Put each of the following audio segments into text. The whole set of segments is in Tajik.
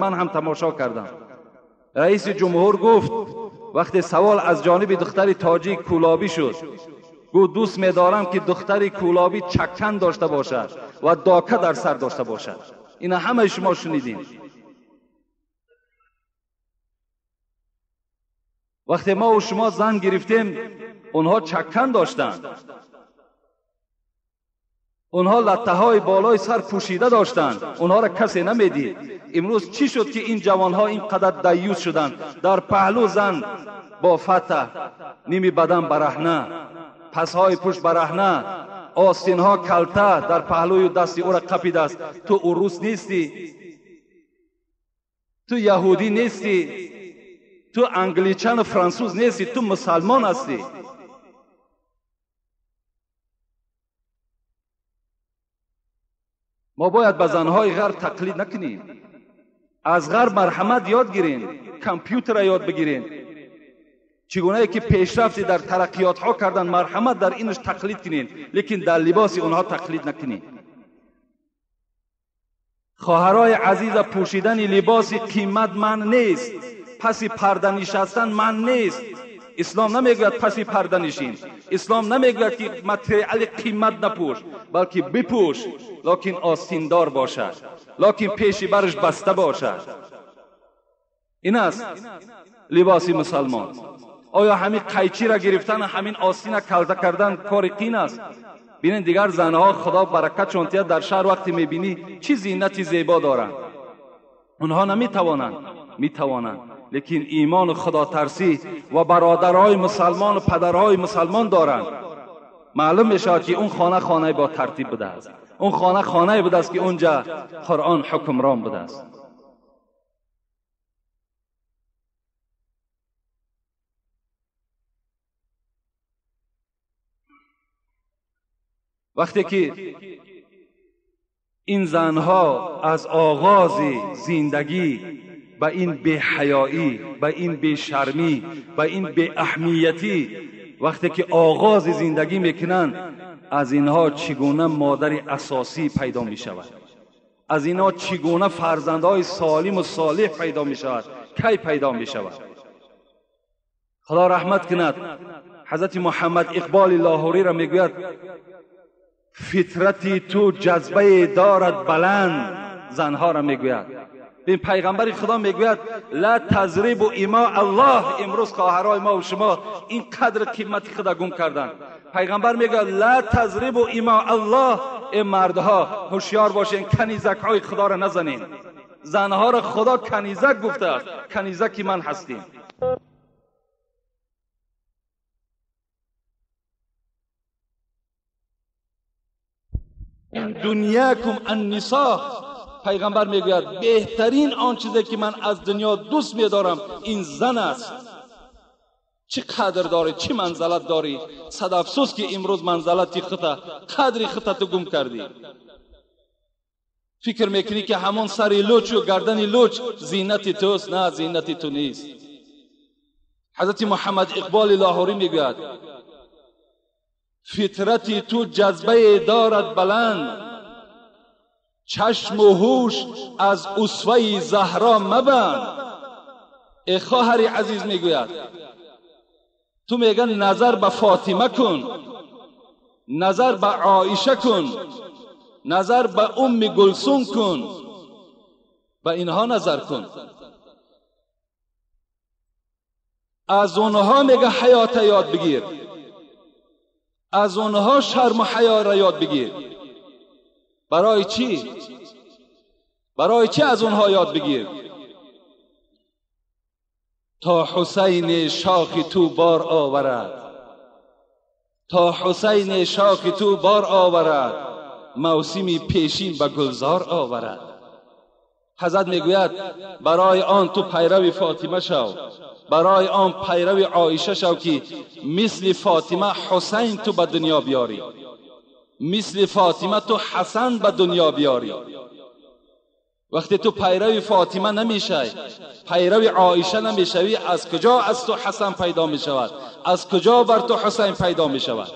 Ман ҳам тамошо кардам. Раиси ҷумҳур гуфт вақте савол аз ҷониби духтари тоҷик кӯлобӣ шуд, гуфт дӯст медорам ки духтари кӯлобӣ чаккан дошта бошад ва дока дар сар дошта бошад. Ина ҳамаи шумо шунидем. Вақте мо ва шумо зан гирифтем, онҳо чаккан доштанд, онҳо латтаҳои болои сар пӯшида доштанд, онҳоро касе намедид. Имрӯз чӣ шуд ки ин ҷавонҳо ин қадар даюс шуданд? Дар паҳлӯ зан бо фата, ними бадан бараҳна, пасҳои пушт бараҳна, остинҳо калта, дар паҳлӯю дасти ӯро қапидааст. Ту урус нестӣ, ту яҳудӣ нестӣ, ту англичану франсуз нестӣ, ту мусалмон ҳастӣ. Мо бояд ба занҳои ғарб тақлид накунем. Аз ғарб марҳамат ёд гирем, компютера ёд бигирем. Чӣ гунае ки пешрафти дар тараққиётҳо кардан, марҳамат дар инаш тақлид кунем, лекин дар либоси онҳо тақлид накунем. Хоҳарои азиза, пӯшидани либоси қимат манъ нест, паси парда нишастан манъ нест. Ислом намегӯяд паси парда нишин, ислом намегӯяд ки материали қимат напӯш, балки бипӯш, локин остиндор бошад, локин пеши бараш баста бошад. Ин аст либоси мусалмон. Оё ҳамин қайчиро гирифтан, ҳамин остина калта кардан кори қин аст? Бинед, дигар занҳо, худо баракатшон диҳад, дар шаҳр вақте мебинӣ чӣ зинати зебо доранд. Онҳо наметавонанд, метавонанд, лекин имону худотарсӣ ва бародарҳои мусалмону падарҳои мусалмон доранд. Маълум мешавад ки он хона хонаи бо тартиб будааст, он хона хонае будааст ки онҷа Қуръон ҳукмрон будааст. Вақте ки ин занҳо аз оғози зиндагӣ ба ин беҳаёӣ, ба ин бешармӣ, ба ин беаҳамиятӣ вақте ки оғози зиндагӣ мекунанд, аз инҳо чӣ гуна модари асосӣ пайдо мешавад? Аз инҳо чӣ гуна фарзандҳои солиму солеҳ пайдо мешавад? Кай пайдо мешавад? Худо раҳмат кунад ҳазрати Муҳаммад Иқболи Лоҳуриро, мегӯяд фитрати ту ҷазбае дорад баланд. Занҳоро мегӯяд. Бин, пайғамбари худо мегӯяд ла тазрибу има Аллоҳ. Имрӯз хоҳарои мо ва шумо ин қадр қимати худа гум карданд. Пайғамбар мегӯяд ла тазрибу има Аллоҳ. Э мардҳо, ҳушёр бошен, канизакҳои худоро назанед. Занҳоро худо канизак гуфтааст, канизаки ман ҳастем. Дунякум аннисо. Пайғамбар мегӯяд беҳтарин он чизе ки ман аз дунё дӯст медорам ин зан аст. Чӣ қадр дорӣ, чӣ манзалат дорӣ? Сад афсӯс ки имрӯз манзалати хута, қадри хута ту гум кардӣ. Фикр мекунӣ ки ҳамон сари лучу гардани луч зинати туст? На, зинати ту нест. Ҳазрати Муҳаммад Иқболи Лоҳурӣ мегӯяд фитрати ту ҷазбае дорад баланд, чашму ҳуш аз усваи заҳро мабанд. Э хоҳари азиз, мегӯяд ту мегӯяд назар ба Фотима кун, назар ба Оиша кун, назар ба Умми Гулсум кун, ба инҳо назар кун. Аз онҳо мега ҳаёта ёд бигир, аз онҳо шарму ҳаёро ёд бигир. Барои чӣ? Барои чӣ аз онҳо ёд бигир? То Ҳусайни шохи ту бор оварад, то Ҳусайни шохи ту бор оварад, мавсими пешин ба гулзор оварад. Ҳазрат мегӯяд барои он ту пайрави Фотима шав, барои он пайрави Оиша шав ки мисли Фотима Ҳусайн ту ба дунё биёрӣ, мисли Фотима ту Ҳасан ба дунё биёрӣ. Вақте ту пайрави Фотима намешавӣ, пайрави Оиша намешавӣ, аз куҷо аз ту Ҳасан пайдо мешавад? Аз куҷо бар ту Ҳусайн пайдо мешавад?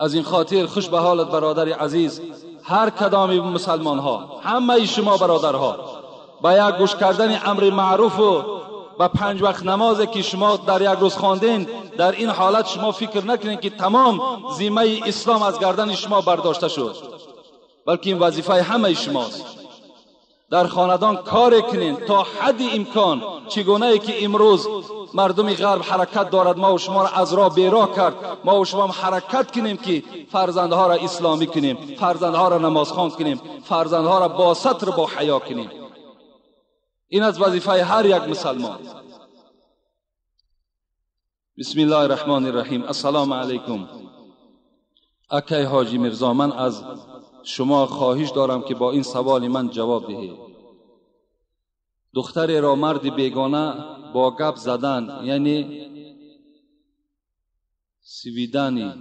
از این خاطر خوش به حالت برادر عزیز، هر کدام مسلمان ها، همه شما برادرها، با یک گوش کردن امر معروف و با 5 وقت نماز که شما در یک روز خواندین، در این حالت شما فکر نکنید که تمام ذمه اسلام از گردن شما برداشته شد، بلکه این وظیفه همه شماست. در خاندان کار کنین تا حد امکان، چگونه ای که امروز مردم غرب حرکت دارد، ما و شما را از راه بیراه کرد، ما و شما هم حرکت کنیم که فرزندها را اسلامی کنیم، فرزندها را نمازخوان کنیم، فرزندها را با ستر با حیا کنیم. این از وظیفه هر یک مسلمان. بسم الله الرحمن الرحیم. السلام علیکم. اکی حاجی میرزا، من از شما خواهش دارم که با این سوال من جواب دهید. دختری را مرد بیگانه با گپ زدن، یعنی سویدانی،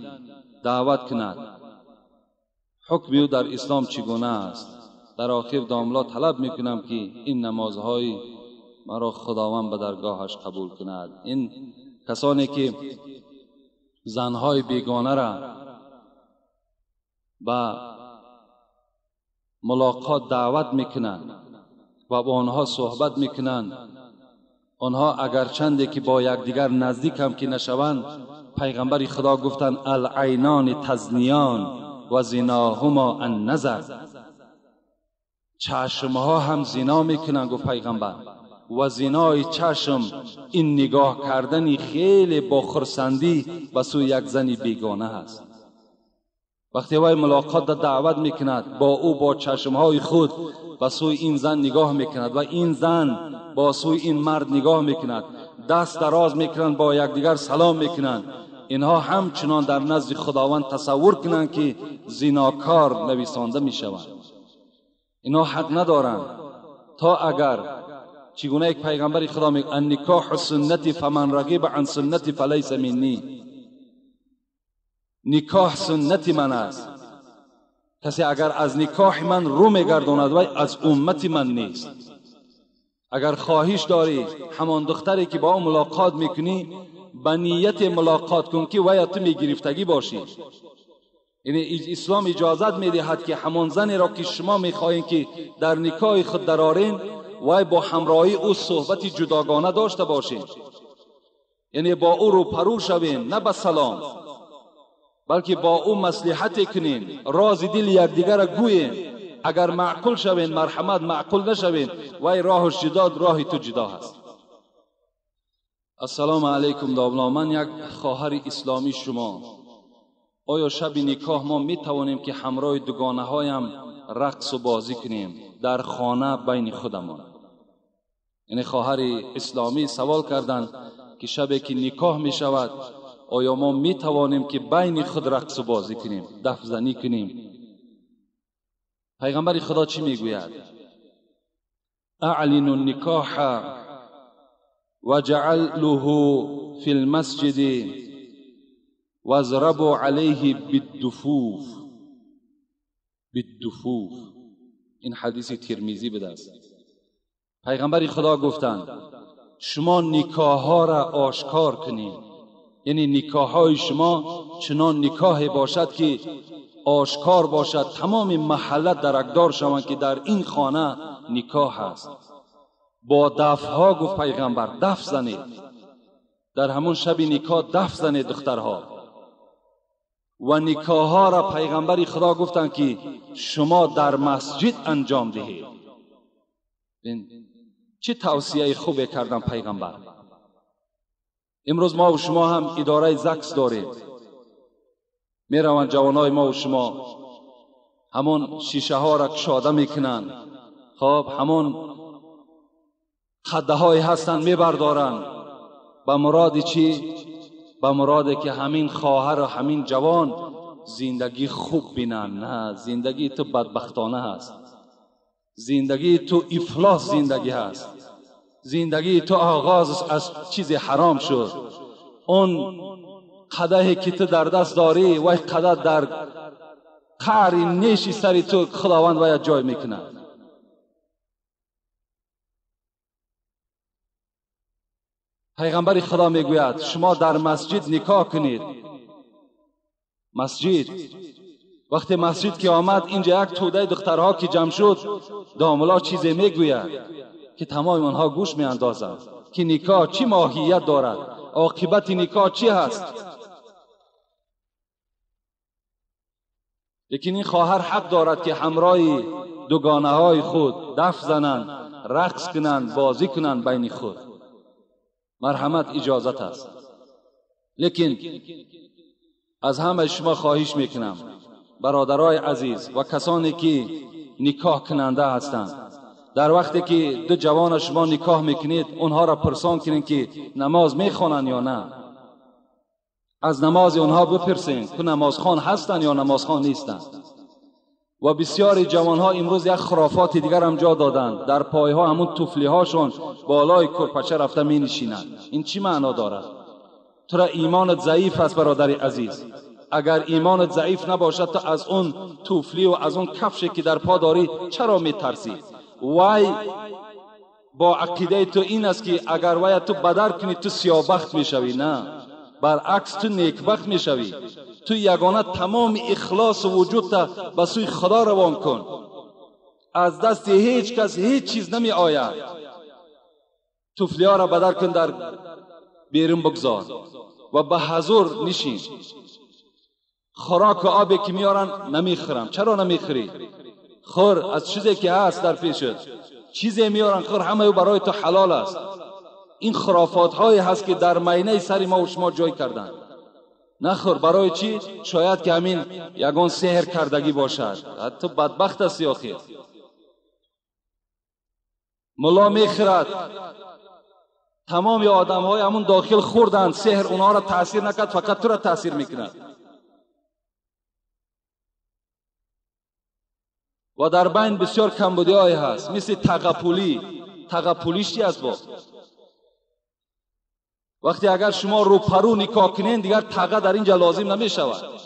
دعوت کند، حکم او در اسلام چگونه است؟ در آخر داملا طلب میکنم که این نمازهای مرا خداوند به درگاهش قبول کند. این کسانی که زنهای بیگانه را به ملاقات دعوت میکنند و با آنها صحبت میکنند، آنها اگرچنده که با یکدیگر نزدیک هم که نشوند، پیغمبر خدا گفتند العینان تزنیان و زناهما النظر، چشمها هم زنا میکنند گفت پیغمبر، و زنای چشم این نگاه کردن خیلی با خرسندی به سوی یک زن بیگانه هست. وقتی وی ملاقات دعوت میکند، با او با چشمهای خود به سوی این زن نگاه میکند و این زن با سوی این مرد نگاه میکند، دست دراز میکنند، با یکدیگر سلام میکنند. اینها همچنان در نزد خداوند تصور کنند که زناکار نویسانده میشوند. اینها حق ندارند تا اگر چگونه یک پیغمبر خدا میگه النکاح سنتی فمن رغب عن سنتی فلیس منی، نکاح سنت من است، کسی اگر از نکاح من رو میگرداند وی از امت من نیست. اگر خواهش داری همان دختری که با او ملاقات میکنی به نیت ملاقات کن که وی تو میگرفتگی باشی. یعنی اسلام اجازت میدهد که همان زنی را که شما میخواهید که در نکاح خود درارین، وی با همراهی او صحبت جداگانه داشته باشین، یعنی با او رو پرو شوین، نه به سلام، بلکه با او مصلحت کنین، راز دل یکدیگر را گویین. اگر معقول شوین مرحمت، معقول نشوین وی راهش جدا، راه تو جدا هست. السلام علیکم دابلا، من یک خواهر اسلامی شما، آیا شب نکاح ما می توانیم که همراه دوگانه هایم رقص و بازی کنیم در خانه بین خودمان؟ یعنی خواهر اسلامی سوال کردند که شبی که نکاح می شود آیا ما می توانیم که بین خود رقص و بازی کنیم، دف زنی کنیم؟ پیغمبر خدا چی میگوید؟ اعلنوا النکاح وجعلوه فی المسجد واضربوا علیه بالدفوف. بالدفوف، این حدیث ترمذی بوده است. پیغمبر خدا گفتند شما نکاح ها را آشکار کنید، یعنی نکاح های شما چنان نکاح باشد که آشکار باشد، تمام محله درکدار شوند که در این خانه نکاح است. با دف ها گفت پیغمبر دف زنید، در همون شب نکاح دف زنید دخترها. و نکاح ها را پیغمبر خدا گفتند که شما در مسجد انجام دهید. چه توصیه خوبی کردن پیغمبر. امروز ما و شما هم اداره زکس داریم، میروند جوانای ما و شما همون شیشه ها را کشاده میکنن، خب همون خده های هستن میبردارن، به مراد چی؟ به مراد که همین خواهر و همین جوان زندگی خوب بینن. نه، زندگی تو بدبختانه هست، زندگی تو افلاس زندگی هست، زندگی تو آغاز از چیز حرام شد. اون قدحی که تو در دست داری وای قدح در قعر نیشی سری تو خداوند باید جای میکنه. پیغمبر خدا میگوید شما در مسجد نکاح کنید. مسجد. وقتی مسجد که آمد اینجا یک توده دخترها که جمع شد، داملا چیزی میگوید که تمام آنها گوش میاندازند که نکاح چی ماهیت دارد، عاقبت نکاح چی هست. لیکن این خواهر حق دارد که همراه دوگانه های خود دف زنند، رقص کنند، بازی کنند بین خود. مرحمت اجازت است. لیکن از همه شما خواهش میکنم برادرای عزیز و کسانی که نکاح کننده هستند، در وقتی که دو جوان شما نکاح میکنید اونها را پرسان کنید که نماز میخوانند یا نه. از نماز اونها بپرسین که نمازخوان هستند یا نمازخوان نیستند. و بسیاری جوانها امروز یک خرافات دیگر هم جا دادند، در پایها همون طفلی هاشون بالای کرپچه رفته می نشینند. این چی معنا دارد؟ تو را ایمانت ضعیف است برادر عزیز. اگر ایمانت ضعیف نباشد تو از اون توفلی و از اون کفشی که در پا داری چرا می ترسی؟ وای با عقیده تو این است که اگر وای تو بدر کنی تو سیابخت می شوی. نه، برعکس تو نیکبخت می شوی. تو یگانه تمام اخلاص و وجود تا به سوی خدا روان کن. از دست هیچ کس هیچ چیز نمی آید. توفلی ها را بدر کن، در بیرون بگذار و به حضور نشین. خوراک و آبی که میارن نمیخورم. چرا نمیخوری؟ خور از چیزی که هست در پیشت، چیزی میارن خور، همه او برای تو حلال است. این خرافات هایی هست که در مینه سر ما و شما جای کردن. نخور. برای چی؟ شاید که همین یگان سحر کردگی باشد. تو بدبخت هستی آخر. ملا میخورد، تمام آدم های همون داخل خوردن، سحر اونها را تاثیر نکرد، فقط تو را تاثیر میکند. و در بین بسیار کمبودی های هست، مثل تقپولی. تقپولیش چی است با؟ وقتی اگر شما رو پرو نکاح کنین دیگر تقه در اینجا لازم نمی شود.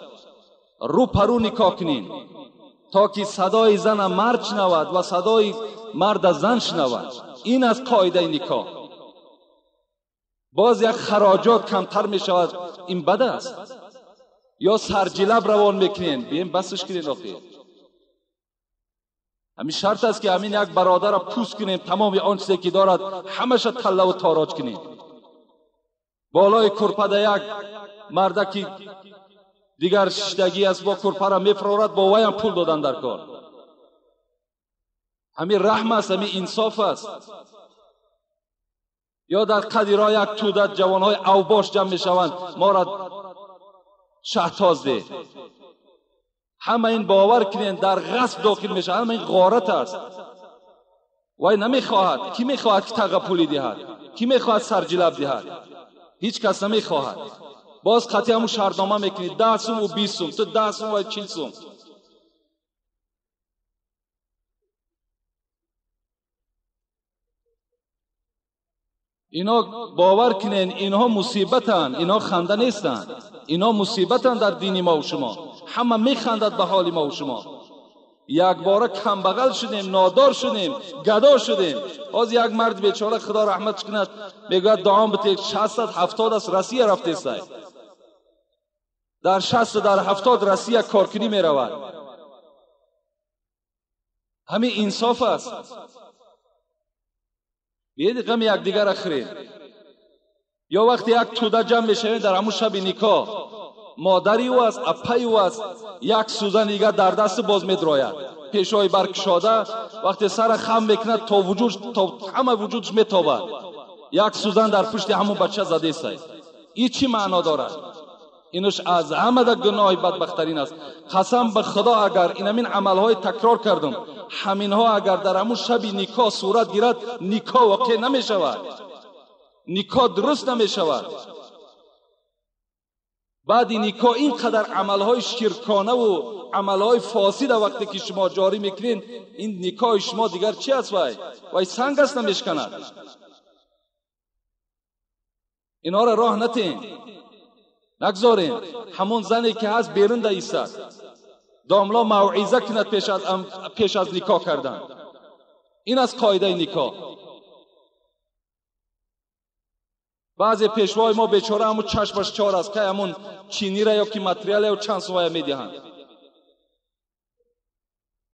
رو پرو نکاح کنین تا که صدای زن مرد شنود و صدای مرد زن شنود. این از قاعده نکاح. باز یک خراجات کمتر می شود، این بد است. یا سرجلب روان میکنین، بیاین بسش کنین آخر. همین شرط است که همین یک برادر را پوست کنیم، تمام آن چیزی که دارد همش طله و تاراج کنیم. بالای کرپده یک مردکی دیگر ششتگی است، با کرپه را میفرارد، با وی هم پول دادن در کار. همین رحم است، همین انصاف است. یا در قدیرها یک توده جوانهای اوباش جمع میشوند، ما را شهتاز ده. همه این باور کنین در غصب داخل میشه، همه این غارت است. وای نمیخواهد. کی میخواهد که تقه پولی دهد؟ کی میخواهد سرجلب دهد؟ هیچ کس نمیخواهد. باز قطعی همون شرطنامه میکنی، 10 سوم و 20 سوم، تو 10 سوم و 40 سوم. اینا باور کنین اینها مصیبتن، اینها خنده نیستن، اینا مصیبتن در دین ما و شما. همه میخندد به حال ما و شما. یک باره کم بغل شدیم، نادار شدیم، گدا شدیم. باز یک مرد بیچاره خدا رحمتش کند میگوید دعام بده، 60 70 است، رسیه رفته است. در 60 در 70 رسیه کارکنی میرود. همین انصاف است. بیاید غم یکدیگر را خوریم. یا وقتی یک توده جمع میشویم در همون شب نکاح، مادری او است، اپای او است، یک سوزن دیگر در دست باز میدراید، پیشای برکشاده، وقتی سر خم میکند تا وجود تا همه وجودش میتابد، یک سوزن در پشت همون بچه زده است. این چی معنا دارد؟ اینش از همه در گناه بدبخترین است. قسم به خدا اگر این همین عملهای تکرار کردم، همینها اگر در همون شب نکاح صورت گیرد، نکاح واقع نمی شود، نکاح درست نمی شود. بعد نکاح اینقدر عملهای شرکانه و عملهای فاسد وقتی که شما جاری میکنین، این نکاح شما دیگر چی است؟ وای سنگ است، نمیشکند. اینها را راه نتین، نگذارین. همون زنی که هست بیرون ده ایستد، داملا موعظه کند پیش از نکاح کردن. این از قاعده نکاح. Баъзе пешвои мо бечора, ҳамун чашмаш чор аст, кай ҳамун чинира ё ки материала ё чанд сумая медиҳанд.